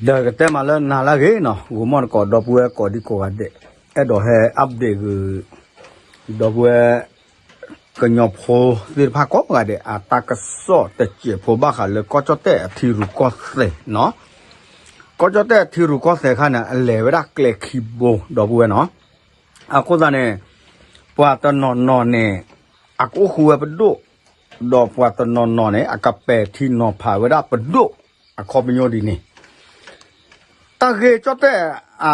ဒီးကတဲမးလၢနၤလၢအဂ့ၤနီၤ, ဂိၤမီၢ်တကိး ဒီပုၢ်ဝဲၢ်ကိးဒံကိးဂၤဒဲး, အဲၣ်ဒိးဟဲ update ဂ့ၤ ဒီပုၢ်ဝဲၢ် ကညီဖိသ့ၣ်တဖၣ်ကိးဂၤဒဲး အတၢ်ကစီၣ်တစဲးဖိဘၣ်ဃးလၢကီၢ်ကၠီၣ်တဲၣ်အထံရူၢ်ကီၢ်သဲးနီၤ. ကီၢ်ကၠီၣ်တဲၣ်အထံရူၢ်ကီၢ်သဲးခါန့ၣ် အလဲၤဝဲဒၣ်ကျဲခံဘိ ဒီပုၢ်ဝဲၢ်နီၤ. အဃိသတးန့ၣ် ပှၤတနီၤနီၤန့ၣ် အကအိၣ်ဃူဝဲပဒိၣ်, ဒီးပှၤတနီၤနီၤန့ၣ် အကပဲာ်ထံနီၤဖးဝဲဒၣ်ပဒိၣ် အခီပညီဒ်န့ၣ် တၢ်ဂ့ၢ်ကီၢ်ကၠီၣ်တဲၣ် အ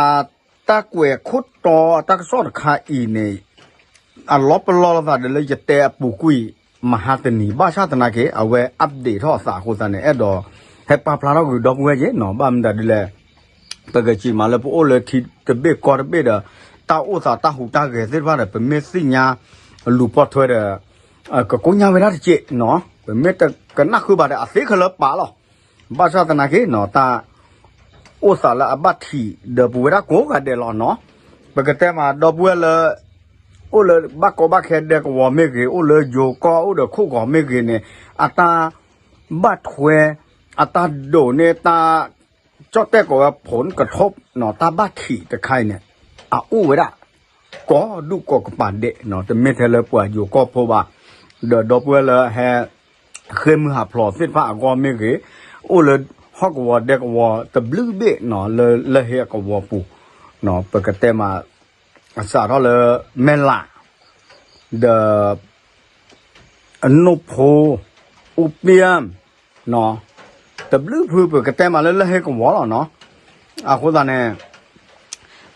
တၢ်ကွဲးခိၣ်တီအတၢ်ကစီၣ်တခါအံၤန့ၣ် အလီၤပလီၢ်လိာ်သးဒီးလၢယတဲအပူၤကွံာ် မဟါတနံၤ ဘၣ်ဆၣ်သနာ်က့ အဝဲ update ထီၣ်အသးအဃိသတးန့ၣ် အဲၣ်ဒိးဟဲပာ်ဖျါထီၣ်ဂ့ၤဒီပုၢ်ဝဲၢ်က့နီၤ. ဘၣ်မနုၤဒ်လဲၣ်, ပကစံးမးလၢပအိၣ်လၢထံတဘ့ၣ်ကီၢ်တဘ့ၣ်ဒီး တၢ်အိၣ်သးတၢ်ဟူးတၢ်ဂဲၤသ့ၣ်တဖၣ်ဒီး ပမ့ၢ်သ့ၣ်ညါလူၤပိာ်ထွဲဒီး ကကိညါဝဲဒၣ်တစဲးနီၤ. ပမ့ၢ်တကနၣ်ဃုာ်ဘၣ်ဒီး အသ့ခဲလၢာ်ပာ်လီၤ. ဘၣ်ဆၣ်သနာ်က့နီၤ တၢ်အိၣ်သးလၢအဘၣ်ထံးဒီးပဝဲဒၣ်ကိးဂၤဒဲးလီၤနီၤ. ပကတဲမးဒီပုၢ်ဝဲၢ်လၢ အိၣ်လၢဘၣ်ကီဘၣ်ခဲဒဲကဝီၤမ့ၢ်ဂ့ၤ, အိၣ်လၢယိၤကီၢ်အိၣ်ဒီးခိၣ်ဂီၤမ့ၢ်ဂ့ၤန့ၣ် အတၢ်ဘၣ်ထွဲ အတၢ်ဒိးန့ၢ်တၢ် ကၠီၣ်တဲၣ်ကိးဝဲ ผลกระทบနီၤ, တၢ်ဘၣ်ထံးတခါအံၤန့ၣ် အအိၣ်ဝဲဒၣ် ကိးဒူၣ်ကိးကပၤဒဲးနီၤ, တမ့ၢ်ထဲလၢပှၤယိၤကီၢ်ဖိဘၣ်, ဒီးဒီပုၢ်ဝဲၢ်လၢဟဲ ဃ့ၢ်မုၢ်ဟးဖျိးသ့ၣ်တဖၣ်အဂီၢ်မ့ၢ်ဂ့ၤ, အိၣ်လၢဟီၣ်ကဝီၤဒဲကဝီၤတဘျုးဘ့ၣ်နီၤ, လၢလၢဟ့အကဝီၤပူၤ, ပကတဲမး အစးထီၣ်လၢ မဲၢ်လး ဒီး အနိၣ်ဖိ, အူပျၢ် တဘျုးဖုပကတဲမးလၢလၢဟ့ကဝီၤလီၤနီၤ. အဃိသတးန့ၣ်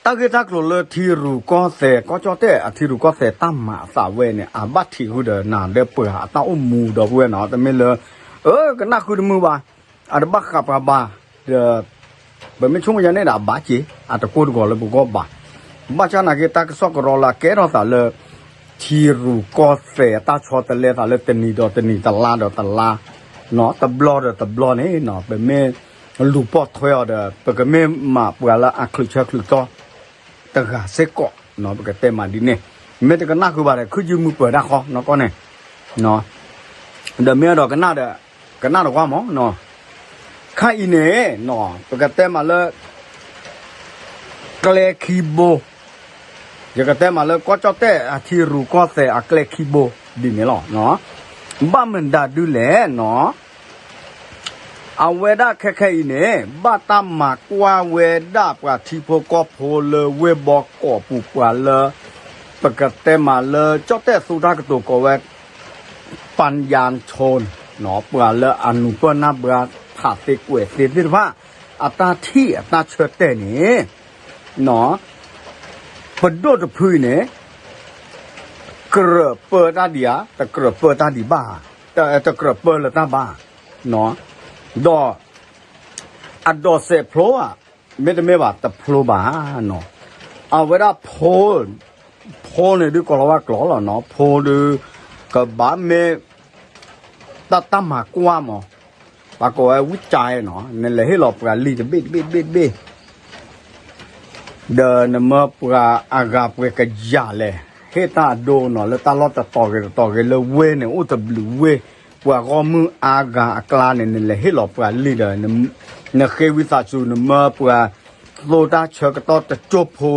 တၢ်ဂ့ၢ်တၢ်ကျိၤလၢထံရူၢ်ကီၢ်သဲး ကီၢ်ကၠီၣ်တဲၣ်အထံရူၢ်ကီၢ်သဲးတၢ်မၤအသးဝဲန့ၣ် အဘၣ်ထံးဃုာ်ဒီးနၤဒီးပှၤအတၢ်အိၣ်မူဒီပုၢ်ဝဲၢ်နီၤ, တမ့ၢ်လၢ အၢ ကနၣ်ဃုာ်တမုာ်ဘၣ်, အတဘၣ်ဃးပှၤဘၣ်, ဒီး ပမ့ၢ်ဆိကမိၣ်ယါန့ၣ်ဒီးအဘၣ်က့ၤ အတကိၢ်တဂီၤလၢပဂီၢ်ဘၣ်. ဘၣ်ဆၣ်နာ်က့ တၢ်ကစီၣ်ကရီလၢအကဲထီၣ်သးလၢ ထံရူၢ်ကီၢ်သဲးအတၢ်ဆီတလဲသးလၢတနံၤဒီးတနံၤ တလါဒီးတလါ, တဘျီဒီးတဘျီန့ၣ် ပမ့ၢ်လူၤပိာ်ထွဲအီၤဒီး ပကမ့ၢ်မၤပှၤလၢအချုးဆၢချုးကီၢ် တဂၤစ့ၢ်ကီး, ပကတဲမးဒ်န့ၣ်, မ့ၢ်တကနၣ်ဃုာ်ဘၣ်ဒီး ခုၣ်ယုၢ်မုၢ်ပၢၤတၢ်ဃီနီၢ်ကီၢ်န့ၣ် ဒီးမ့ၢ်အဲၣ်ဒိးကနၣ်ဒီး ကနၣ်တကွၢ်မး, ခါအံၤန့ၣ် ပကတဲမးလၢ ကျဲခံဘိ, ယကတဲမးလၢကီၢ်ကၠီၣ်တဲၣ်အထံရူၢ်ကီၢ်သဲးအကျဲခံဘိ ဒ်န့ၣ်လီၤ. ဘၣ်မနုၤဒုလဲၣ်နီၤ အဝဲဒၣ်ခဲခဲအံၤန့ၣ် ဘၣ်တၢ်မၤကွၢ်ဝဲဒၣ်ပှၤထံဖိကီၢ်ဖိလၢဝ့ၢ်ဘီကီးပူၤ ပှၤလၢ ပကတဲမးလၢ ကၠီၣ်တဲၣ်သူတၢ်ကတိၤကိးဝဲ ပၣ်ယၣ်ဆိၣ် ပှၤလၢအနုာ်ပၢၢ်နၢ်ပၢၢ် ဖးသ့ကွဲးသ့သ့ၣ်တဖၣ် အတၢ်ထံၣ်အတၢ်ဆၢတဲာ်န့ၣ် ပဒိၣ်တဖုအံၤန့ၣ် ကြၢးပၢတၢ်ဒံးဧါ, တကြၢးပၢတၢ်ဒံးဘၣ်, တကြၢးပၢလၢတၢ်ဘၣ်, ဒီး အဒိးစဲးဖျိဧါ, မ့တမ့ၢ်ဘၣ်တဖျိဘၣ်, အဝဲဒၣ်ဖိ, ဖိန့ၣ်ဒုးကိးလီၤဝဲကျိာ်လီၤနီၤ, ဖိဒုး ကဘၣ်မ့ၢ် တၢ်တၢ်မၤကွၢ်မး, ပှၤကိးဝဲဝံၣ်ကၠဲနီၤ, နလဲၤဟ့ၣ်လီၤပှၤလံာ်တဘ့ၣ်တဘ့ၣ်တဘ့ၣ်တဘ့ၣ် ဒီးနမၢပှၤအဂၤပှဲၤကယၤလဲၣ်, ဟ့ၣ်တၢ်အဒိနီၤ, လၢတၢ်လီၢ်တတီၤဂ့ၤတတီၤဂ့ၤ လၢဝ့ၢ်န့ၣ်အိၣ်တဘျုးဝ့ၢ်, ပှၤဂီၢ်မုၢ်အါဂၤအကျါန့ၣ် နလဲၤဟ့ၣ်လီၤပှၤလံာ်ဒီး နဃ့ဝံသးစူၤ နမၢပှၤသိတၢ်ဆၢကတီၢ်တကၠိၢ်ဖိ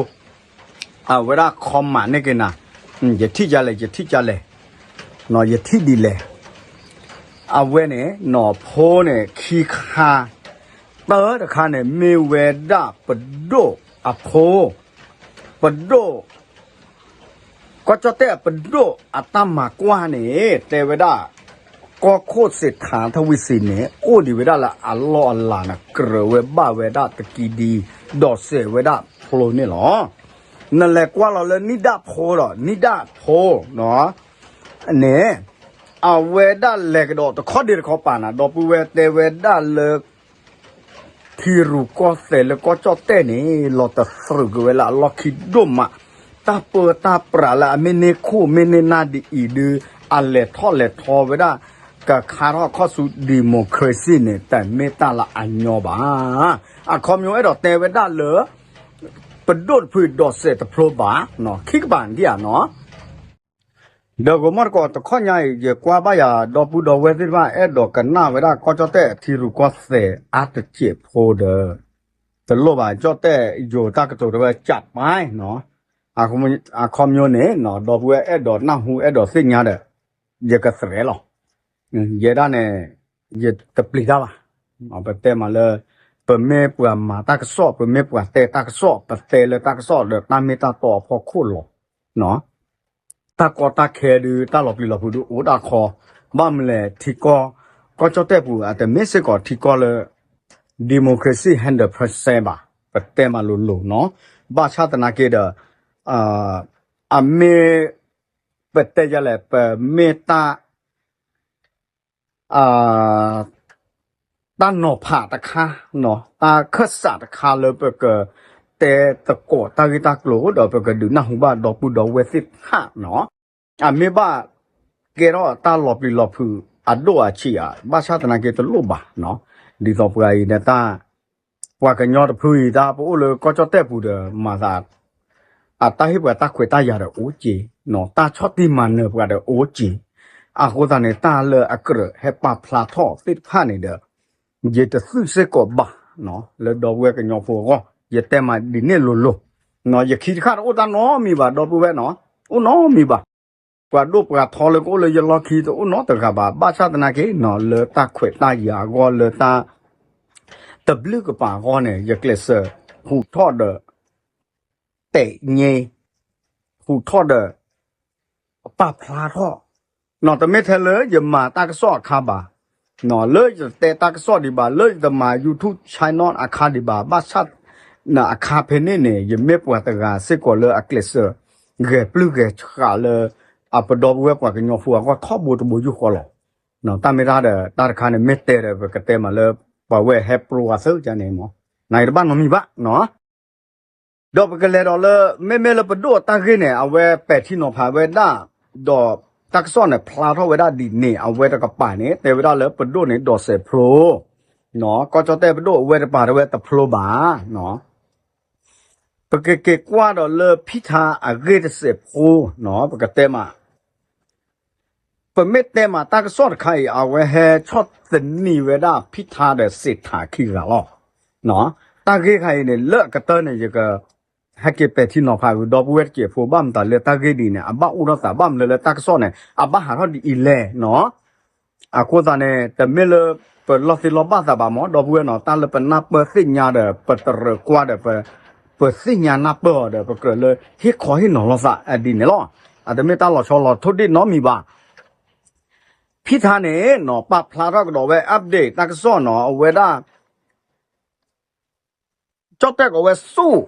အဝဲဒၣ် comment န့ၢ်က့ၤနၤ, ယထံၣ်ဒ်လဲၣ် ယထံၣ်ဒ်လဲၣ်, ယထံၣ်ဒ်လဲၣ်, အဝဲန့ၣ် နီၢ်ဖိန့ၣ် ခံခါ, တၢတခါန့ၣ် မ့ၢ်ဝဲဒၣ်ပဒိၣ်အဖိ, ပဒိၣ် ကီၢ်ကၠီၣ်တဲၣ်အပဒိၣ်အတၢ်မၤကွၢ်န့ၣ် တဲဝဲဒၣ် ကီၢ်ခိၣ်စ့းထးထဝံၣ်စံးန့ၣ် အိၣ်ဒံးဝဲဒၣ်လၢအလီၢ်အလၤန့ၣ် ကြၢးဝဲဘၣ်ဝဲဒၣ်တကံဒံ ဒိးစဲးဝဲဒၣ်ဖျိန့ၣ်လီၤ. နလဲၤကွၢ်လီၤလၢနံၣ်ဒၣ်ဖိဒီး နံၣ်ဒၣ်ဖိ န့ၣ် အဝဲဒၣ်လဲၤကဒီးတခီဒ့တခီပၤနၤ ဒီပုၢ်ဝဲၢ်တဲဝဲဒၣ်လၢ ထံရူၢ်ကီၢ်သဲးလၢကီၢ်ကၠီၣ်တဲၣ်န့ၣ် လီၤတသရူးက့ၤဝဲလၢအလီၢ်ခံဒိၣ်မး, တၢ်ပၢတၢ်ပြးလၢအမ့ၢ်န့ၢ်ခိၣ်မ့ၢ်န့ၢ်နၢ်ဒ်အံၤဒုး အလဲၤထီၣ်လဲၤထီဝဲဒၣ် ကခါထီၣ်ခီၣ်ဆူ democracy န့ၣ် တမ့ၢ်တၢ်လၢအညီဘၣ်. အခီပညီအဲၣ်ဒိးတဲဝဲဒၣ်လၢ ပဒိၣ်တဖုဒိးစဲးတဖျိဘၣ်, ခံကပၤဒံးဧါနီၤ ဒီးဂီၤမီၢ်တကိးတခီညါအံၤ ယကွၢ်ဘၣ်ယၤ ဒီပုၢ်ဒီဝဲၢ်သ့ၣ်တဖၣ် အဲၣ်ဒိးကနၣ်ဝဲဒၣ်ကီၢ်ကၠီၣ်တဲၣ်အထံရူၢ်ကီၢ်သဲးအါတစဲးဖိဒီး တလိၣ်ဘၣ် ကၠီၣ်တဲၣ်ယိၤတၢ်ကတိၤတဲဝဲ ကၠးပၢၢ်နီၤ, အခီပညီန့ၣ်နီၤ ဒီပုၢ်ဝဲၢ်အဲၣ်ဒိးနၢ်ဟူအဲၣ်ဒိးသ့ၣ်ညါဒီး ယကသရဲးလီၤ. ယဲဒၣ်န့ၣ် ယတပျံၤတၢ်ဘၣ်. ပတဲမးလၢ ပမ့ၢ်ပှၤမၤတၢ်ကစီၣ် ပမ့ၢ်ပှၤတဲတၢ်ကစီၣ် ပတဲလၢတၢ်ကစီၣ်ဒီးတၢ်မ့ၢ်တၢ်တီအဖီခိၣ်လီၤ. တၢ်ကီတၢ်ခဲဒုး တၢ်လီၤပျံၤလီၤဖုးဒုးအိၣ်ဒၣ်ခီ, ဘၣ်မနုၤလဲၣ် ထံကီၢ် ကီၢ်ကၠီၣ်တဲၣ်ပူၤ အတမ့ၢ်စ့ၢ်ကီးထံကီၢ်လၢ democracy hundred percent ဘၣ်, ပတဲမးလိၤလိၤနီၤ, ဘၣ်ဆၣ်သနာ်က့ဒီး အမ့ၢ် ပတဲယလဲၣ် ပမ့ၢ်တၢ် တၢ်နီၤဖးတခါ, တၢ်ခၢၣ်စးတခါလၢပကတဲသကိးတၢ်ဂ့ၢ်တၢ်ကျိၤ ဒီးပကဒုးနၢ်ဟူဘၣ်ဒီပုၢ်ဒီဝဲၢ်သ့ၣ်တဖၣ်နီၤ, အမ့ၢ်ဘၣ်ကဲထီၣ်တၢ်လီၤပျံၤလီၤဖုးအဒိၣ်အဆံးဧါ, ဘၣ်ဆၣ်သနာ်က့တလိၣ်ဘၣ်နီၤ, ဒ်သိးပှၤအံၤန့ၣ်တၢ် ပှၤကညီတဖုအံၤ တၢ်ပအိၣ်လၢကီၢ်ကၠီၣ်တဲၣ်ပူၤဒီး မၤသး အတၢ်ဟ့ၣ်ပှၤတၢ်ခွဲးတၢ်ယာ်ဒီးအိၣ်က့ၤ, တၢ်ဆီၣ်တံၢ်မၤနၢၤပှၤဒီးအိၣ်က့ၤ, အဃိသတးန့ၣ် တၢ်လၢအကြၢးဟဲပာ်ဖျါထီၣ်သ့ၣ်တဖၣ်န့ၣ်ဒီး ယတသုးစ့ၢ်ကီးဘၣ်, လၢဒီပုၢ်ဝဲၢ်ကညီဖိအဂီၢ် ယတဲမးဒ်န့ၣ်လိၤလိၤ, ယခံတခါတအိၣ်တၢ်နီတမံၤဘၣ် ဒီပုၢ်ဝဲၢ်နီၤ, အိၣ်နီတမံၤဘၣ်. ပှၤဒိၣ်ပှၤထီလၢကအိၣ်လၢယလီၢ်ခံတအိၣ်နီတဂၤဘၣ်, ဘၣ်ဆၣ်သနာ်က့နီၤ လၢတၢ်ခွဲးတၢ်ယာ်အဂီၢ် လၢတၢ် တဘျုးကပၤအဂီၢ်န့ၣ် ယကျဲးစၢး ဟူးထီၣ်ဒီး တဲာ်ညဲ ဟူးထီၣ်ဒီး ပာ်ဖျါထီၣ်, တမ့ၢ်ထဲလၢယမၤတၢ်ကစီၣ်အခါဘၣ်, လၢယတတဲတၢ်ကစီၣ်ဒံးဘၣ်, လၢယတမၤ YouTube channel အခါဒံးဘၣ်, ဘၣ်ဆၣ် အခါဖဲန့ၣ်န့ၣ် ယမ့ၢ်ပှၤတဂၤစ့ၢ်ကီးလၢအကျဲးစၢး ဂဲၤပျုၢ်ဂဲၤဆှးလၢ အပဒီပုၢ်ဝဲၢ်ပှၤကညီဖိအဂီၢ်ထီဘိတဘိယူၢ်ဃီလီၤ. တၢ်မ့ၢ်တၢ်ဒီး တၢ်တခါန့ၣ် မ့ၢ်တဲဒီး ပကတဲမးလၢ ပှၤဝဲဟဲပျိအသၢကန့ၣ်မး, နတဘၣ်နီတမံၤဘၣ်နီၤ. ဒီးပကလဲၤဒီးလၢ မ့မ့ၢ်လၢပဒိၣ်အတၢ်ဂ့ၢ်န့ၣ် အဝဲပဲာ်ထံနီၤဖးဝဲဒၣ်, ဒီးတၢ်ကစီၣ်န့ၣ် ဖျါထီၣ်ဝဲဒၣ်ဒ်န့ၣ် အဝဲတကပၤန့ၣ် တဲဝဲဒၣ်လၢပဒိၣ်န့ၣ် ဒိးစဲးဖျိ, ကီၢ်ကၠီၣ်တဲၣ်ပဒိၣ်အဝဲတပၤတဲဝဲတဖျိဘၣ်. ပကက့ၤကွၢ်ဒီးလၢဖံထါအဂ့ၢ်တစဲးဖိနီၤ, ပကတဲမး ပမ့ၢ်တဲမးတၢ်ကစီၣ်တခါအံၤ အဝဲဟဲဆီၣ်သနံးဝဲဒၣ်ဖံထါဒီးစ့းထးခံဂၤလီၤ. တၢ်ဂ့ၢ်ခါအံၤန့ၣ် လၢအကတၢၢ်န့ၣ် ယက ဟဲက့ၤပဲာ်ထံနီၤဖးဂုာ်ဒီပုၢ်ဝဲၢ်တက့ၢ်ဖိ ဘၣ်မတၤလၢတၢ်ဂ့ၢ်ဒ်အံၤန့ၣ် အဘၣ်အိၣ်ထီၣ်သး ဘၣ်မနုၤလၢတၢ်ကစီၣ်န့ၣ် အဘၣ်ဟးထီၣ်ဒ်အံၤလဲၣ်နီၤ. အဃိသတးန့ၣ် တမ့ၢ်လၢပလီၢ်သ့လီၢ်ဘၣ်သးဘၣ်မး ဒီပုၢ်ဝဲၢ်နီၤ, တၢ်လၢပနၢ်ပၢၢ်သ့ၣ်ညါဒီး ပတရၢၣ်ကွၢ်ဒီး ပသ့ၣ်ညါနၢ်ပၢၢ်အီၤဒီး ပကြၢးလၢဟ့ၣ်ခီဟ့ၣ်နီၤလိာ်သးဒ်န့ၣ်လီၤ. အတမ့ၢ်တၢ်လီၤဆီလီၤထိၣ်ဒ့ၣ်နီတမံၤဘၣ်. ဖံထါန့ၣ်နီၤ ပာ်ဖျါထီၣ်ကဒီးဝဲ update တၢ်ကစီၣ်နီၤ အဝဲဒၣ် ကၠီၣ်တဲၣ်ကီးဝဲဆူၣ်,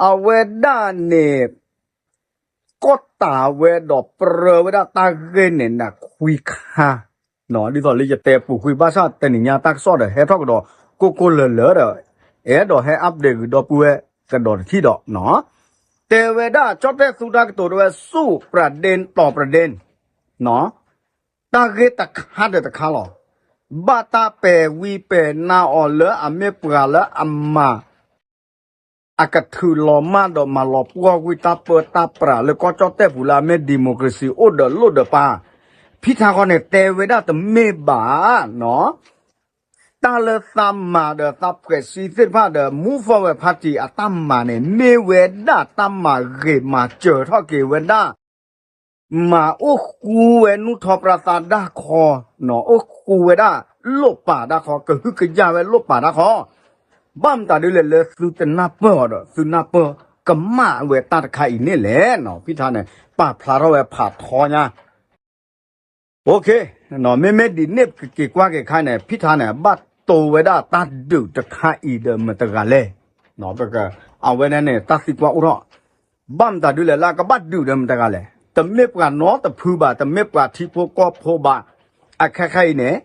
အဝဲဒၣ်န့ၣ် ကီၢ်တၢ်ဝဲဒီးပြၢဝဲဒၣ်တၢ်ဂ့ၢ်န့ၣ်နခွံခါ, ဒ်သိးလၢယတဲပူၤကွံာ်ဘၣ်ဆၣ်တနံၤညါတၢ်ကစီၣ်ဒီးဟဲထီၣ်ကဒီး ကိၢ်ကိၢ်လၢၤလၢၤဒီး အဲၣ်ဒိးဟဲ update ဂုာ်ဒီပုၢ်ဝဲၢ်ကဒီးတထံၣ်ဒီး တဲဝဲဒၣ်ကၠီၣ်တဲၣ်သူတၢ်ကတိၤတဲဝဲဆူၣ် ပြၤဒ့ၣ် တီၤပြၤဒ့ၣ် တၢ်ဂ့ၢ်တခါဒီးတခါလီၤ. ဘၣ်တၢ်ပဲာ်ဝံၤပဲာ်နါအီၤလၢအမ့ၢ်ပှၤလၢအမၤ အကထုးလီၤမၢ်ဒီးမၤလီၤပှီၢ်ကွံာ်တၢ်ပၢတၢ်ပြးလၢကီၢ်ကၠီၣ်တဲၣ်ပူၤလၢအမ့ၢ် democracy အိၣ်ဒီးလိၣ်ဒီးပၢ်, ဖံထါဃီန့ၣ် တဲဝဲဒၣ်တမ့ၢ်ဘၣ်နီၤ. တၢ်လၢသးမၤဒီးသးဖှဲးစံသ့ၣ်တဖၣ်ဒီး Move Forward Party အတၢ်မၤန့ၣ် မ့ၢ်ဝဲဒၣ်တၢ်မၤဂ့ၤမၤစၢၤထီၣ်က့ၤဝဲဒၣ် မၤအိၣ်ဃူဝဲနူၢ်ထီပြသးဒၣ်ခီ, အိၣ်ဃူဝဲဒၣ်လိၣ်ပာ်ဒၣ်ခီ, ကဟုကယာ်ဝဲလိၣ်ပာ်ဒၣ်ခီ, ဘၣ်မတၤဒ်လဲၣ်လၢသုတနၢ်ပၢၢ်အီၤဒီး သုနၢ်ပၢၢ်ကမၣ်ဝဲတၢ်တခါအံၤန့ၣ်လဲၣ်နီၤ. ဖံထါန့ၣ် ပာ်ဖျါထီၣ်ဝဲဖးထီညါ OK, မ့မ့ၢ်ဒ်န့ၣ်ပကက့ၤကွၢ်က့ၤခါန့ၣ် ဖံထါန့ၣ် ဘၣ်တိၢ်ဝဲဒၣ်တၢ်ဒုးတခါအံၤဒီးမတၤတဂၤလဲၣ်. အဝဲန့ၣ်န့ၣ် တၢ်သံကွၢ်အိၣ်ထီၣ်, ဘၣ်မတၤဒ်လဲၣ်လၢအကဘၣ်ဒုးဒီးမတၤတဂၤလဲၣ်. တမ့ၢ်ပှၤနီတဖုဘၣ်, တမ့ၢ်ပှၤထံဖိကီၢ်ဖိဘၣ်. အခဲခါအံၤန့ၣ်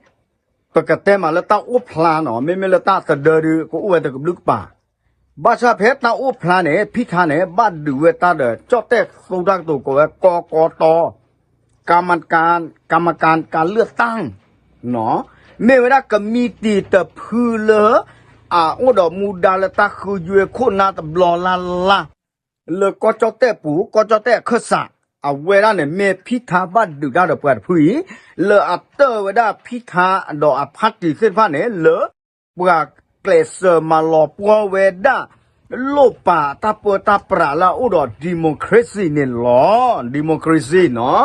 ပကတဲမးလၢတၢ်အိၣ်ဖျါနီၤ, မ့မ့ၢ်လၢတၢ်သဒၢဒုး ကအိၣ်ဝဲတကဘျုးကပၤ ဘၣ်ဆၣ်ဖဲတၢ်အိၣ်ဖျါန့ၣ် ဖံထါန့ၣ် ဘၣ်ဒုးဝဲတၢ်ဒီး ကၠီၣ်တဲၣ်သိတၢ်ကတိၤကိးဝဲ ကီကီတီ, ကမကၣ်, ကမကၣ်ကၤလၢၢ်တၢ်, မ့ၢ်ဝဲဒၣ်ကမံးတံာ်တဖုလၢ အအိၣ်ဒီးမူဒါလၢတၢ်ဃုယွဲခိၣ်နၢ်တဘျီလၢ်လၢ် လၢကီၢ်ကၠီၣ်တဲၣ်ပူၤ ကီၢ်ကၠီၣ်တဲၣ်အခၢၣ်စး, အဝဲဒၣ်န့ၣ် မ့ၢ်ဖံထါဘၣ်ဒုးတၢ်ဒီးပှၤတဖုအံၤ, လၢအတၢၢ်ဝဲဒၣ်ဖံထါဒီးအဖါတံၢ်သ့ၣ်တဖၣ်န့ၣ် လၢပှၤ အဝဲဒၣ်ကျဲးစၢးမၤလီၤပှီၢ်ဝဲဒၣ် လိၣ်ပာ်တၢ်ပၢတၢ်ပြးလၢအအိၣ်ဒီး democracy န့ၣ်လီၤ. democracy နီၤ.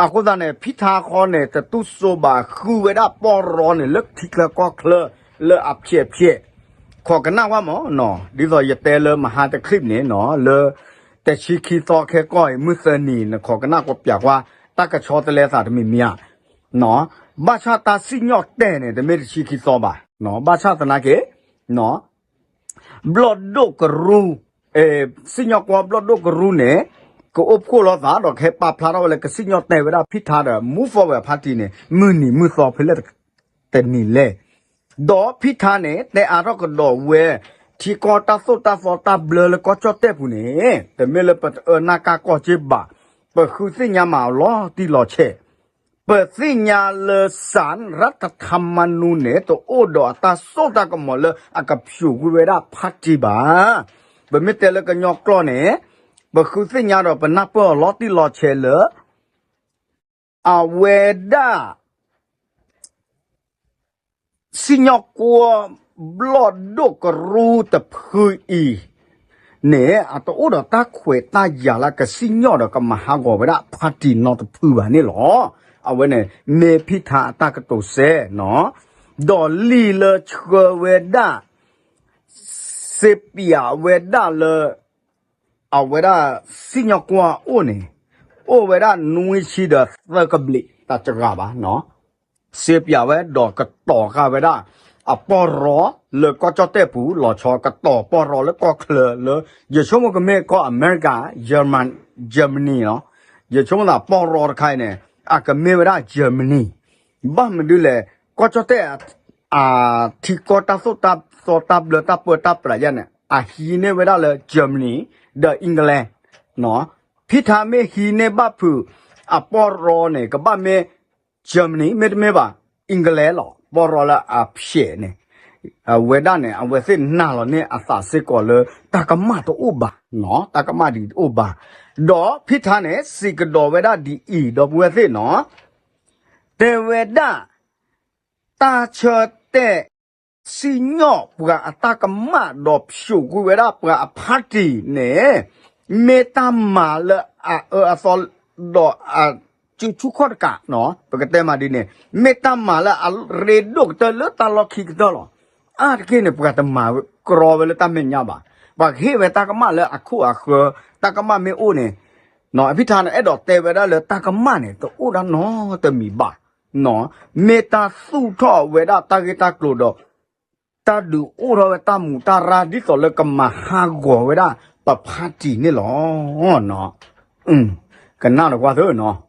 အဃိသတးန့ၣ် ဖံထါဃီန့ၣ် တတူၢ်စိဘၣ်ဃုဝဲဒၣ်ပီၢ်ရီန့ၣ် လၢထံချၢကီၢ်ချၢ လၢအဖျဲးဖျဲး ခိးကနၣ်ဝဲမးနီၤ. ဒ်သိးယတဲလၢမဟါတချံၣ်န့ၣ်နီၤ လၢ တဆံခံသီခဲကီၢ်အံၤ မုၢ်သၢနံၤ နခိးကနၣ်ကွၢ်ပၠးကွၢ် တၢ်ကဆီတလဲသးတမံၤမံၤဧါ. ဘၣ်ဆၣ်တၢ်စံၣ်ညီၣ်တဲာ်န့ၣ် တမ့ၢ်တဆံခံသီဘၣ်. ဘၣ်ဆၣ်သနာ်က့ ဘျီၣ်ဒိၣ်ကရူ စံၣ်ညီၣ်ကွီၢ်ဘျီၣ်ဒိၣ်ကရူန့ၣ် ကအိၣ်ဖှိၣ်လိာ်သးဒီးကဟဲပာ်ဖျါထီၣ်ဝဲလၢကစံၣ်ညီၣ်တဲာ်ဝဲဒၣ်ဖံထါဒီး move forward party န့ၣ် မုၢ်နံၤမုၢ်သီဖဲလဲၣ်တနံၤလဲၣ်. ဒီးဖံထါန့ၣ် တဲအါထီၣ်ကဒီးဝဲ ထံကီၢ်တၢ်သိၣ်တၢ်သီတၢ်ဘျၢလၢကီၢ်ကၠီၣ်တဲၣ်ပူၤန့ၣ် တမ့ၢ်လၢပတအၢနၢ်ကၢ်ကီၢ်က့ဘၣ်. ပဃုသ့ၣ်ညါမးအီၤလီၤတံၢ်လီၤဆဲး ပသ့ၣ်ညါလၢ စၣ်ရၣ်တထမနူ န့ၣ် တအိၣ်ဒီးအတၢ်စိတၢ်ကမီၤလၢအကဖျိးကွံာ်ဝဲဒၣ် party ဘၣ်. ပမ့ၢ်တဲလၢကညီကျိာ်န့ၣ် ပဃုသ့ၣ်ညါဒီးပနၢ်ပၢၢ်အီၤလီၤတံၢ်လီၤဆဲးလၢ အဝဲဒၣ် စံၣ်ညီၣ်ကွီၢ်ဘျီၣ်ဒိၣ်ကရူတဖုအံၤန့ၣ် အတအိၣ်ဒီးတၢ်ခွဲးတၢ်ယာ်လၢကစံၣ်ညီၣ်ဒီးကမၤဟးဂီၤဝဲဒၣ် party နီတဖုဘၣ်န့ၣ်လီၤ. အဝဲန့ၣ် မ့ၢ်ဖံထါအတၢ်ကတိၤစဲးနီၤ. ဒီးလံာ်လၢဆှၢဝဲဒၣ် စ့ပၠးဝဲဒၣ်လၢ အဝဲဒၣ်စံၣ်ညီၣ်ကွီၢ်အိၣ်န့ၣ် အိၣ်ဝဲဒၣ်နွံဆံဒီးသၢကဘျံး တၢ်စှၤဘၣ်နီၤ. စ့ပၠးဝဲဒီးကတီၤဃာ်ဝဲဒၣ် အပီၢ်ရီလၢကီၢ်ကၠီၣ်တဲၣ်ပူၤ လီၤဆီကတီၤပီၢ်ရီလၢကီၢ်ချၢလၢ ယဆိကမိၣ်ကမ့ၢ်ကီၢ် America, German, Germany နီၤ. ယဆိကမိၣ်သးပီၢ်ရီတခါအံၤန့ၣ် အကမ့ၢ်ဝဲဒၣ် Germany ဘၣ်မနုၤလဲၣ် ကီၢ်ကၠီၣ်တဲၣ် အထံကီၢ်တၢ်သိၣ်တၢ်သီတၢ်ဘျၢတၢ်ပၢတၢ်ပြးယါန့ၣ် အဟံးန့ၢ်ဝဲဒၣ်လၢ Germany ဒီး England နီၤ. ဖံထါမ့ၢ်ဟံးန့ၢ်ဘၣ်ဖုး အပီၢ်ရီန့ၣ် ကဘၣ်မ့ၢ် Germany မ့တမ့ၢ်ဘၣ် England လီၤ. ပီၢ်ရီလၢအဖျဲးန့ၣ် အဝဲဒၣ်န့ၣ် အဝဲသ့ၣ်နာ်လီၤန့ၢ်အသးစ့ၢ်ကီးလၢ တၢ်ကမၣ်တအိၣ်ဘၣ်နီၤ, တၢ်ကမၣ်ဒ်တအိၣ်ဘၣ်. ဒီးဖံထါန့ၣ် စံးကဒီးဝဲဒၣ်ဒ်အံၤ ဒီပုၢ်ဝဲၢ်သ့ၣ်နီၤ, တဲဝဲဒၣ် တၢ်ဆၢတဲာ် စံၣ်ညီၣ်ပှၤအတၢ်ကမၣ်ဒီးဖျိးကွံာ်ဝဲဒၣ်ပှၤအ party န့ၣ် မ့ၢ်တၢ်မၤလၢအအၢအသီ ဒီးအစုဆူၣ်ခီၣ်တကး, ပကတဲမးဒ်န့ၣ် မ့ၢ်တၢ်မၤလၢအရ့ဒိၣ်ကတၢၢ်လၢတၢ်လီၢ်ခံကတၢၢ်လီၤ. အါတက့ၢ်န့ၣ် ပှၤတမၤကရီဝဲလၢတၢ်မဲာ်ညါဘၣ်. ပှၤကဟ့ၣ်ဝဲတၢ်ကမၣ်လၢအခိၣ်အဃၢၤ, တၢ်ကမၣ်မ့ၢ်အိၣ်န့ၣ်, ဖံထါန့ၣ် အဲၣ်ဒိးတဲဝဲဒၣ်လၢတၢ်ကမၣ်န့ၣ် တအိၣ်ဒၣ်နီတမံၤဘၣ်. မ့ၢ်တၢ်သူၣ်ထီၣ်ဝဲဒၣ်တၢ်ဂ့ၢ်တၢ်ကျိၤဒီး တၢ်ဒုးအိၣ်ထီၣ်ဝဲတၢ်မူးတၢ်ရၢ်ဒ်သိးလၢကမၤဟးဂီၤဝဲဒၣ်ပ party န့ၣ်လီၤ. ကနၣ်ဒီးကွၢ်သၢနီၤ,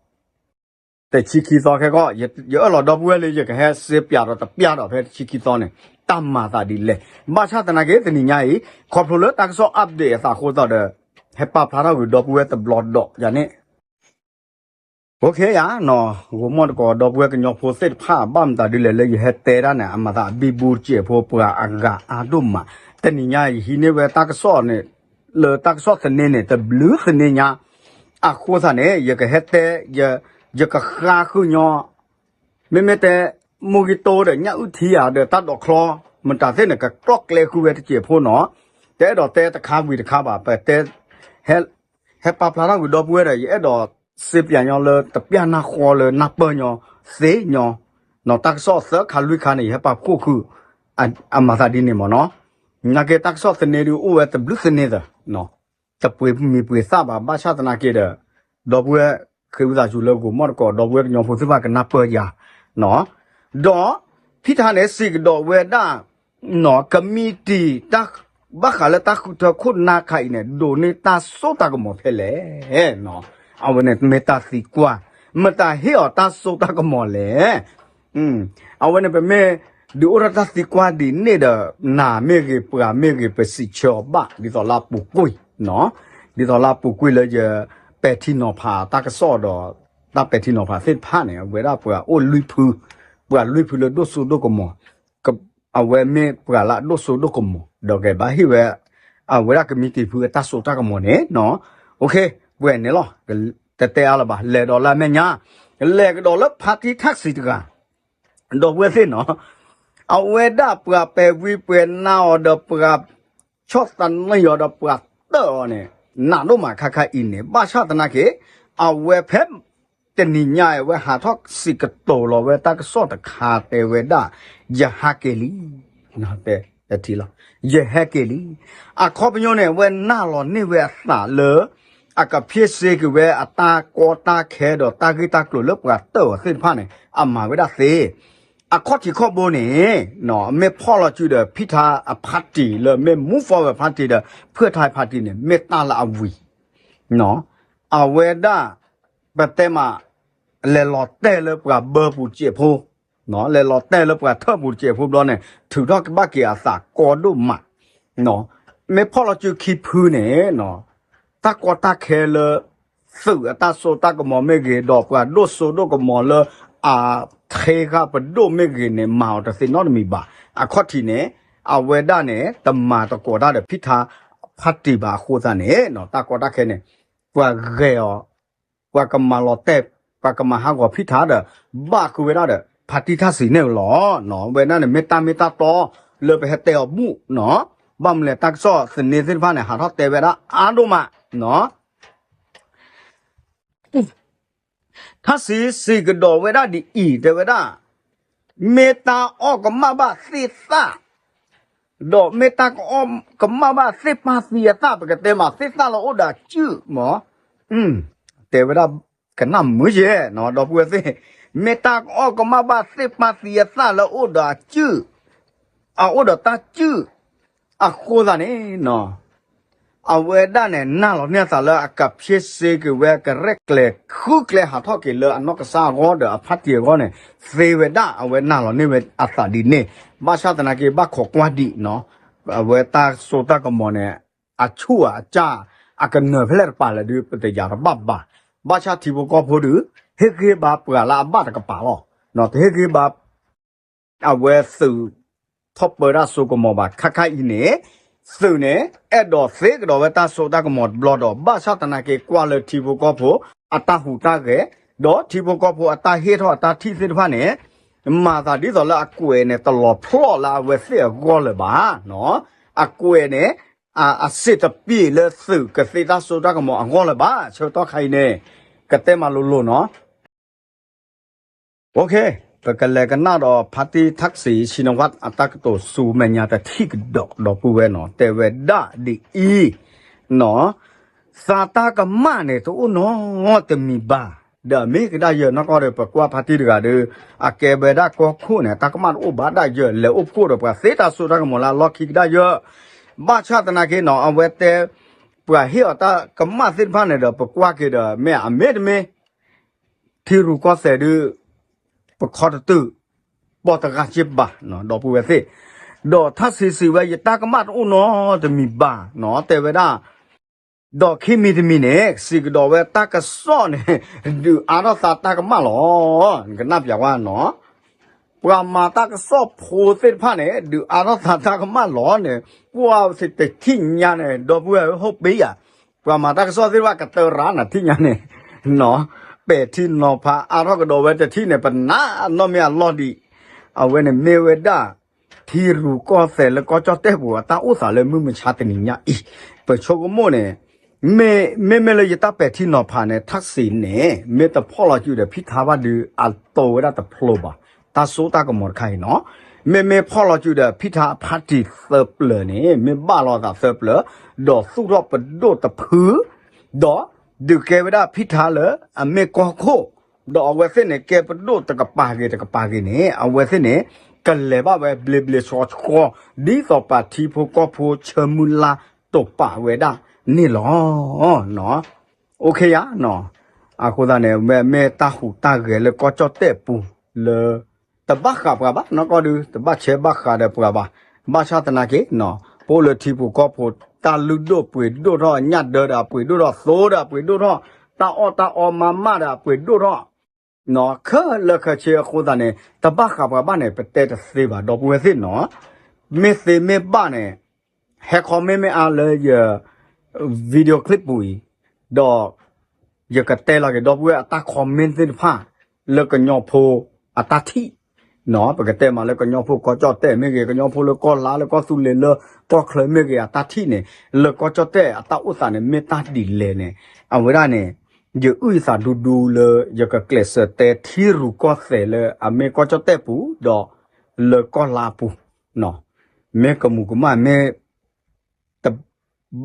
တဆံခံသီခဲကီၢ် ယအၢၣ်လီၤဒီပုၢ်ဝဲၢ်လၢယကဟဲစ့ပၠးဒီးတပျၢ်ဒီးဖဲတဆံခံသီန့ၣ် တၢ်မၤသးဒ်လဲၣ်. ဘၣ်ဆၣ်သနာ်က့ တနံၤညါအံၤ ခီဖျိလၢတၢ်ကစီၣ် update အသးအဃိသတးဒီး ဟဲပာ်ဖျါထီၣ်ကွံာ်ဒီပုၢ်ဝဲၢ်တဘျီဒီးယၤန့ၣ် အိၣ်ခ့ယၤနီၤ, ဂိၤမီၣ်တကိးဒီပုၢ်ဝဲၢ်ကညီဖိသ့ၣ်တဖၣ် ဘၣ်မတၤဒ်လဲၣ်လၢယဟဲတဲဒၣ်န့ၣ် အမၤသးအဘံဘူတစဲးဖိ ပှၤအဂၤအါဒိၣ်မး, တနံၤညါယဟံးန့ၢ်ဝဲတၢ်ကစီၣ်န့ၣ် လၢတၢ်ကစီၣ်သန့န့ၣ် တဘျုးသန့ညါ, အဃိသတးန့ၣ် ယကဟဲတဲ ယကဃါဃုာ်ညီ မ့မ့ၢ်တဲ မိၢ်ဂံၢ်တိဒီးညၣ်အုၣ်ထံဧါဒီးတၢ်ဒိးချီ မတၤသ့ၣ်န့ၣ် ကကျီၣ်ကျဲဃုာ်ဝဲတစဲးဖိနီၤ, တအဲၣ်ဒိးတဲတခါဝံၤတခါဘၣ်, ပတဲ ဟဲပာ်ဖျါထီၣ်ကွံာ်ဒီပုၢ်ဝဲၢ်ဒီး ယအဲၣ်ဒိးစ့ပၠးညီလၢတပျၢ်နၢ်ဃီလၢနၢ်ပၢၢ်ညီသ့ညီ, တၢ်ကစီၣ်သၢခါလွံၢ်ခါန့ၣ် ယဟဲပာ်ဖှိၣ်ဃုာ် အမၤသးဒ်န့ၣ်မ့ၢ်နီၤ, နာ်က့တၢ်ကစီၣ်သန့ဒုးအိၣ်ဝဲတဘျုးသန့သၢ တပှ့ၤမံၤပှ့ၤသၣ်ဘၣ်, ဘၣ်ဆၣ်သနာ်က့ဒီး ဒီပုၢ်ဝဲၢ်ဃ့ဝံသးစူၤလၢဂိၤမီၣ်တကိး ဒီပုၢ်ဝဲၢ်ကညီဖိသ့ၣ်တဖၣ်ကနၢ်ပၢၢ်ယၤ, ဒီးဖံထါန့ၣ် စံးကဒီးဝဲဒၣ် ကမံးတံာ် ဘၣ်ဃးလၢတၢ်ဃုထၢခိၣ်နၢ်ခါအံၤန့ၣ် ဒိးန့ၢ်တၢ်စိတၢ်ကမီၤဖဲလဲၣ်. အဝဲန့ၣ်မ့ၢ်တၢ်သံကွၢ်, မတၤဟ့ၣ်အီၤတၢ်စိတၢ်ကမီၤလဲၣ်. အဝဲန့ၣ်ပမ့ၢ်ဒုးအိၣ်ထီၣ်တၢ်သံကွၢ်ဒ်န့ၣ်ဒီး နၤမ့ၢ်ဂ့ၤ ပှၤမ့ၢ်ဂ့ၤ ပစံးဆၢအီၤဘၣ် ဒ်သိးလၢအပူၤကွံာ်, ဒ်သိးလၢအပူၤကွံာ်လၢယပဲာ်ထံနီၤဖးတၢ်ကစီၣ်ဒီး တၢ်ပဲာ်ထံနီၤဖးသ့ၣ်တဖၣ်န့ၣ် အဝဲဒၣ်ပှၤအိၣ်လွံၢ်ဖု, ပှၤလွံၢ်ဖုလၢဒိၣ်စိဒိၣ်ကမီၤ, အဝဲမ့ၢ်ပှၤလၢအဒိၣ်စိဒိၣ်ကမီၤ ဒီးကဘၣ်ဟ့ၣ်ဝဲ အဝဲဒၣ်ကမံးတံာ်ဖုအတၢ်စိတၢ်ကမီၤန့ၣ်, ပှဲၤန့ၣ်လီၤ. တတဲအါလၢၤဘၣ်, လဲၤဒီးလၢအမဲာ်ညါ, လဲၤကဒီးလၢ party taxi တဂၤ ဒီပုၢ်ဝဲၢ်သ့ၣ်နီၤ, အဝဲဒၣ်ပှၤပဲာ်ဝံပှဲၤနါအီၤဒီးပှၤဆီၣ်သနံးအီၤဒီးပှၤတၢၣ်အီၤန့ၣ် နးဒိၣ်မးခါခါအံၤန့ၣ် ဘၣ်ဆၣ်သနာ်က့ အဝဲဖဲ တနံၤညါအံၤ အဝဲဟးထီၣ်စံးကတိၤလီၤဝဲတၢ်ကစီၣ်တခါတဲဝဲဒၣ် ယဟဲက့ၤလံ တထံၣ်လီၤ ယဟဲက့ၤလံ အခီပညီန့ၣ် အဝဲနာ်လီၤန့ၢ်ဝဲအသးလၢ အကဖျ့စ့က့ၤဝဲအတၢ်ကီတၢ်ခဲဒီးတၢ်ဂ့ၢ်တၢ်ကျိၤလၢပှၤတၢၣ်အီၤသ့ၣ်တဖၣ်န့ၣ် အမၤဝဲဒၣ်သ့ အခီၣ်ထံးခီၣ်ဘိန့ၣ် မ့ၢ်ဖီၣ်လီၤစုဒီး ဖံထါအ party လၢမ့ၢ် move forward party ဒီး ဖၢၣ်ထါ party န့ၣ် မ့ၢ်တၢ်လၢအဝံၤ အဝဲဒၣ် ပတဲမး လဲၤလီၤတဲာ်လၢပှၤဘၢပူၤစဲးဖိ လဲၤလီၤတဲာ်လၢပှၤထၢၣ်ပူၤစဲးဖိဘျီန့ၣ် ထုးထီၣ်ကဘၣ်က့ၤအသးကီဒိၣ်မး မ့ၢ်ဖီၣ်လီၤစုခံဖုန့ၣ် တၢ်ကီတၢ်ခဲလၢ သုးအတၢ်စိတၢ်ကမီၤမ့ၢ်ဂ့ၤ ဒီးပှၤဒိၣ်စိဒိၣ်ကမီၤလၢ အထ့ဂၤပဒိၣ်မ့ၢ်ဂ့ၤန့ၣ် မၤအီၤတသ့နီတမံၤဘၣ်. အခီၣ်ထံးန့ၣ် အဝဲဒၣ်န့ၣ် တမၤတကိးတၢ်ဒီးဖံထါ party ဘၣ်အဃိသတးန့ၣ် တၢ်ကီတၢ်ခဲန့ၣ် ပှၤဂဲၤအီၤ ပှၤကမၤလီၤတဲာ် ပှၤကမၤဟးဂီၤဖံထါဒီး ဘၣ်ဃုာ်ဝဲဒၣ်ဒီး ဖါတံၢ်ထၣ်စံးန့ၣ်လီၤ. ဝဲဒၣ်န့ၣ်မ့ၢ်တၢ်မ့ၢ်တၢ်တီ လၢပဟဲတဲအီၤဘူၣ်နီၤ ဘၣ်မနုၤလဲၣ်တၢ်ကစီၣ်သန့သ့ၣ်တဖၣ်န့ၣ် ဟးထီၣ်တဲဝဲဒၣ်အါဒိၣ်မးနီၤ ထၣ်စံးစံးကဒီးဝဲဒၣ်ဒ်အံၤ တဲဝဲဒၣ် မ့ၢ်တၢ်အီၣ်ကမၣ်ဘၣ်သ့ၣ်သၣ် ဒီးမ့ၢ်တၢ်ကအီၣ်ကမၣ်ဘၣ်သ့ၣ်ပၢ်သံအသၣ် ပကတဲမးသ့ၣ်သၣ်လၢအိၣ်ဒီးအစုၣ်မး တဲဝဲဒၣ်ကနၣ်မုာ်ယဲၢ်နီၤ ဒီပုၢ်ဝဲၢ်သ့ၣ် မ့ၢ်တၢ်ကအီၣ်ကမၣ်ဘၣ်သ့ၣ်ပၢ်သံအသၣ်လၢအိၣ်ဒီးအစုၣ် အအိၣ်ဒီးတၢ်စုၣ် အဃိသတးန့ၣ်နီၤ အဝဲဒၣ်န့ၣ် နာ်လီၤန့ၢ်အသးလၢအကဖျ့စ့က့ၤဝဲ ကရဲၣ်ကျဲၤဃုကျဲဟးထီၣ်က့ၤလၢအနီၢ်ကစၢ်အဂီၢ်ဒီးအဖါတံၢ်အဂီၢ်န့ၣ် သ့ဝဲဒၣ်အဝဲနာ်လီၤန့ၢ်ဝဲအသးဒ်န့ၣ် ဘၣ်ဆၣ်သနာ်က့ ဘၣ်ခိးကွၢ်ဒံးနီၤ အဝဲတၢ်စိတၢ်ကမီၤန့ၣ် အဆူၣ်အစၢ် အကနၢၤဖဲလဲၣ်တပၤလဲၣ်ဒုး ပတယာ်တဘၣ်ဘၣ်. ဘၣ်ဆၣ်ထံဖိကီၢ်ဖိဒုး ဟ့ၣ်ဂံၢ်ဘါပှၤလၢအဘၣ်တကပၤလီၤ. တဟ့ၣ်ဂံၢ်ဘါ အဝဲသုး ထီၣ်ပၢတၢ်စိကမီၤဘၣ် ခါခါအံၤန့ၣ် သုးန့ၣ် အဲၣ်ဒိးသ့ကဒီးဝဲတၢ်စိတၢ်ကမီၤတဘျီဒီး ဘၣ်ဆၣ်သနာ်က့ကွၢ်လၢထံဖိကီၢ်ဖိ အတၢ်ဟူးတၢ်ဂဲၤ ဒီးထံဖိကီၢ်ဖိအတၢ်ဟ့ၣ်ထီၣ်အတၢ်ထံၣ်သ့ၣ်တဖၣ်န့ၣ် မၤသးဒ်သိးလၢအကွဲးန့ၣ် တလီၤဖျီၣ်လၢအဝဲသ့ၣ်အဂီၢ်လၢၤဘၣ်. အကွဲးန့ၣ် အစ့ၣ်တပ့ၢ်လၢသုးကသ့တၢ်စိတၢ်ကမီၤအဂီၢ်လၢၤဘၣ်. ဆၢကတီၢ်ခါအံၤန့ၣ် ကတဲမးလိၤလိၤနီၤ ပကလဲၤကနၣ်ဒီး ဖါတံၢ်ထၣ်စံး ဆံနဝၣ် အတၢ်ကတိၤဆူမဲာ်ညါတထံၣ်ကဒီး ဒီပုၢ်ဝဲၢ်နီၤ တဲဝဲဒၣ်ဒ်အံၤ သးတၢ်ကမၣ်န့ၣ် တအိၣ်နီတမံၤဘၣ်. ဒီးမ့ၢ်ကဒါယၢၤနီၢ်ကီၢ်ဒီး ပကွၢ်ဖါတံၢ်တဂၤဒီး အကဲဝဲဒၣ်ကီၢ်ခိၣ်န့ၣ် တၢ်ကမၣ်တအိၣ်ဘၣ်ဒၣ်ယၢၤ လဲၤအိၣ်ဖှိၣ်ဒီးပှၤသ့တၢ်စိတၢ်ကမီၤလၢအလီၢ်ခံကဒါယၢၤ ဘၣ်ဆၣ်သနာ်က့နီၤ အဝဲတဲ ပှၤဟ့ၣ်အီၤတၢ်ကမၣ်သ့ၣ်တဖၣ်န့ၣ်ဒီး ပကွၢ်က့ၤဒီး မ့ၢ်အမ့တမ့ၢ် ထံရူၢ်ကီၢ်သဲးဒုး ပခီတတုာ် ပိာ်တဂၤက့ဘၣ် ဒီပုၢ်ဝဲၢ်သ့ၣ် ဒီးထၣ်စံးစံးဝဲ ယတၢ်ကမၣ်တအိၣ်နီတမံၤဘၣ်နီၤ တဲဝဲဒၣ် ဒီးခံမံၤတမံၤန့ၣ် စံးကဒီးဝဲတၢ်ကစီၣ်န့ၣ် ဒုးအါထီၣ်သးတၢ်ကမၣ်လီၤ. နကနၣ်ပျးဝဲနီၤ ပှၤမၤတၢ်ကစီၣ်ဖိသ့ၣ်တဖၣ်န့ၣ် ဒုးအါထီၣ်သးတၢ်ကမၣ်လီၤန့ၣ် ပှၤတထံၣ်ညါန့ၣ် ဒီပုၢ်ဝဲၢ်ဟိပ့ယၤ ပှၤမၤတၢ်ကစီၣ်သ့ၣ်တဖၣ်ကတၢၢ်ရၤနၤထံၣ်ညါန့ၣ် ပဲာ်ထံနီၤဖးအါထီၣ်ကဒီးဝဲတထံၣ်န့ၣ် ပနာ်နီၢ်မ့ၢ်အလီၢ်ဒံး အဝဲန့ၣ်မ့ၢ်ဝဲဒၣ် ထံရူၢ်ကီၢ်သဲးလၢကီၢ်ကၠီၣ်တဲၣ်ပူၤ အတၢ်အိၣ်သးလၢမုၢ်မဆါတနံၤညါအံၤ ပဆိကမိၣ်န့ၣ် မ့မ့ၢ်လၢယတၢ်ပဲာ်ထံနီၤဖးန့ၣ် ထၣ်စံးန့ၣ် မ့ၢ်တဖီၣ်လီၤစုဒီးဖံထါဘၣ်ဒုး အတိၤဝဲဒၣ်တဖျိဘၣ် တၢ်စိတၢ်ကမီၤတခါအံၤနီၤ မ့မ့ၢ်ဖီၣ်လီၤစုဒီးဖံထါအဖါတံၢ်သၢပျၢၤန့ၣ် မ့ၢ်ဘၣ်လီၤသးသၢပျၢၤ ဒီးသူၣ်ထီၣ်ပဒိၣ်တဖု ဒီးဒုးကဲဝဲဒၣ်ဖံထါလၢအမ့ၢ်ကီၢ်ခိၣ် ဒီးအဝဲသ့ၣ်န့ၣ် ကဲပဒိၣ်တကပၤဂ့ၤတကပၤဂ့ၤန့ၣ် အဝဲသ့ၣ်န့ၣ် ကလဲၤဘၣ်ဝဲဘျ့ဘျ့ဆှီဆှီ ဒ်သိးပှၤထံဖိကီၢ်ဖိဆၢမုၢ်လါတိာ်ပာ်ဝဲဒၣ်န့ၣ်လီၤ. အဃိသတးန့ၣ် မ့ၢ်တၢ်ဟူးတၢ်ဂဲၤလၢကီၢ်ကၠီၣ်တဲၣ်ပူၤလၢ တဘၣ်ဃးပှၤဘၣ် နီၢ်ကီၢ်ဒုး တဘၣ်ဆဲးဘၣ်ဃးဒီးပှၤဘၣ်. ဘၣ်ဆၣ်သနာ်က့ ပအိၣ်လၢထံဖိကီၢ်ဖိ တၢ်လုၢ်ဒိၣ်ပှ့ၤဒိၣ်ထီၣ် ညၣ်ဒၢဒီးအပှ့ၤဒိၣ်ထီၣ် သိဒီးအပှ့ၤဒိၣ်ထီၣ် တၢ်အီၣ်တၢ်အီမၤမၢ်ဒီးအပှ့ၤဒိၣ်ထီၣ် ခဲလၢာ်ခဲဆ့အဃိသတးန့ၣ် တဘၣ်ဃးပှၤဘၣ်န့ၣ် ပတဲတသ့ဘၣ် ဒီပုၢ်ဝဲၢ်သ့ၣ်နီၤ မ့ၢ်သ့မ့ၢ်ဘၣ်န့ၣ် ဟဲ comment မ့ၢ်အါလၢယ video clip ပူၤအံၤ ဒီး ယကတဲလီၤက့ၤ ဒီပုၢ်ဝဲၢ်အတၢ် comment သ့ၣ်တဖၣ် လၢကညီဖိအတၢ်ထံၣ် ပကတဲမးလၢကညီဖိကီၢ်ကၠီၣ်တဲၣ်မ့ၢ်ဂ့ၤ, ကညီဖိလၢကီၢ်လါလၢကီၢ်သူလ့ၤလၢကီၢ်ချၢမ့ၢ်ဂ့ၤ အတၢ်ထံၣ်န့ၣ် လၢကီၢ်ကၠီၣ်တဲၣ်အတၢ်အိၣ်သးန့ၣ် မ့ၢ်တၢ်ဒ်လဲၣ်န့ၣ် အဝဲဒၣ်န့ၣ် ယအုၣ်ယသးဒူဒူလၢ ယကကျဲးစၢးတဲထံရူၢ်ကီၢ်သဲးလၢအမ့ၢ်ကီၢ်ကၠီၣ်တဲၣ်ပူၤ ဒီးလၢကီၢ်လါပူၤ မ့ၢ်ကမူၤကမၣ်မ့ၢ် တ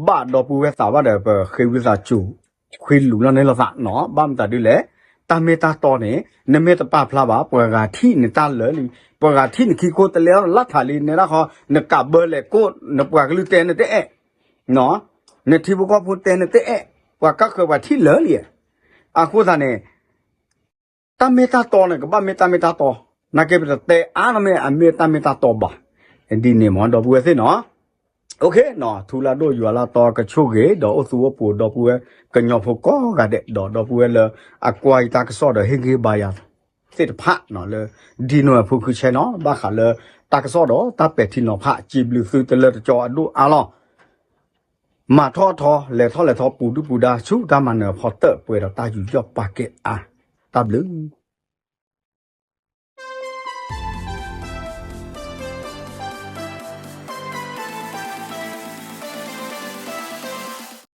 ဘၣ်ဒီပုၢ်ဝဲၢ်သးဘၣ်ဒီး ပဃ့ဝံသးစူၤ ဃ့လူၤလီၤန့ၢ်လိာ်သးနီၤ. ဘၣ်မတၤဒ်လဲၣ်, တၢ်မ့ၢ်တၢ်တီန့ၣ် နမ့ၢ်တပာ်ဖျါဘၣ် ပှၤဂၤထံၣ်နတၢ်လၢာ်လံ, ပှၤဂၤထံၣ်နခံကိးတလဲလၢ်ထးလံ, နဒၣ်ဃီ နကးဘၢလဲၤကိး နပှၤကလုာ်တဲနတအဲၣ်, နထံဖိကီၢ်ဖိတဲနတအဲၣ်, ပှၤကါဃၢၤပှၤထံၣ်လၢာ်လံ. အဃိသတးန့ၣ် တၢ်မ့ၢ်တၢ်တီန့ၣ် ကဘၣ်မ့ၢ်တၢ်မ့ၢ်တၢ်တီ, နာ်က့ပတတဲအါန့ၢ်မ့ၢ်အမ့ၢ်တၢ်မ့ၢ်တၢ်တီဘၣ်. ဒ်န့ၣ်မ့ၢ်ဒီပုၢ်ဝဲၢ်သ့ၣ်နီၤ. ထူလၢဒိၣ်ယွၤလၢအတီကဆိၣ်ဂ့ၤ ဒီးအိၣ်သူအိၣ်ပူၤဒီပုၢ်ဝဲၢ်ကညီဖိကိးဂၤဒဲး ဒီးဒီပုၢ်ဝဲၢ်လၢအကွၢ်ယတၢ်ကစီၣ်ဒီးဟ့ၣ်ဂံၢ်ဘါယၤသ့ၣ်တဖၣ်လၢ ဒ်နိၣ်အဖိခုဆဲနီၤ ဘၣ်ဃးလၢတၢ်ကစီၣ်ဒီးတၢ်ပဲာ်ထံနီၤဖး စံးဘျုးသုတလၢတကီအဒိၣ်အါလီၤ. မၤထီၣ်ထီ လဲၤထီၣ်လဲၤထီ ပူၤဒုၣ်ပူၤဒါ ဆူတၢ်မၤနၢၤအဖီတၢၣ်ပှဲၤဒီးတၢ်ယူးယီၣ်ပာ်ကဲအါ. တၢ်ဘျုး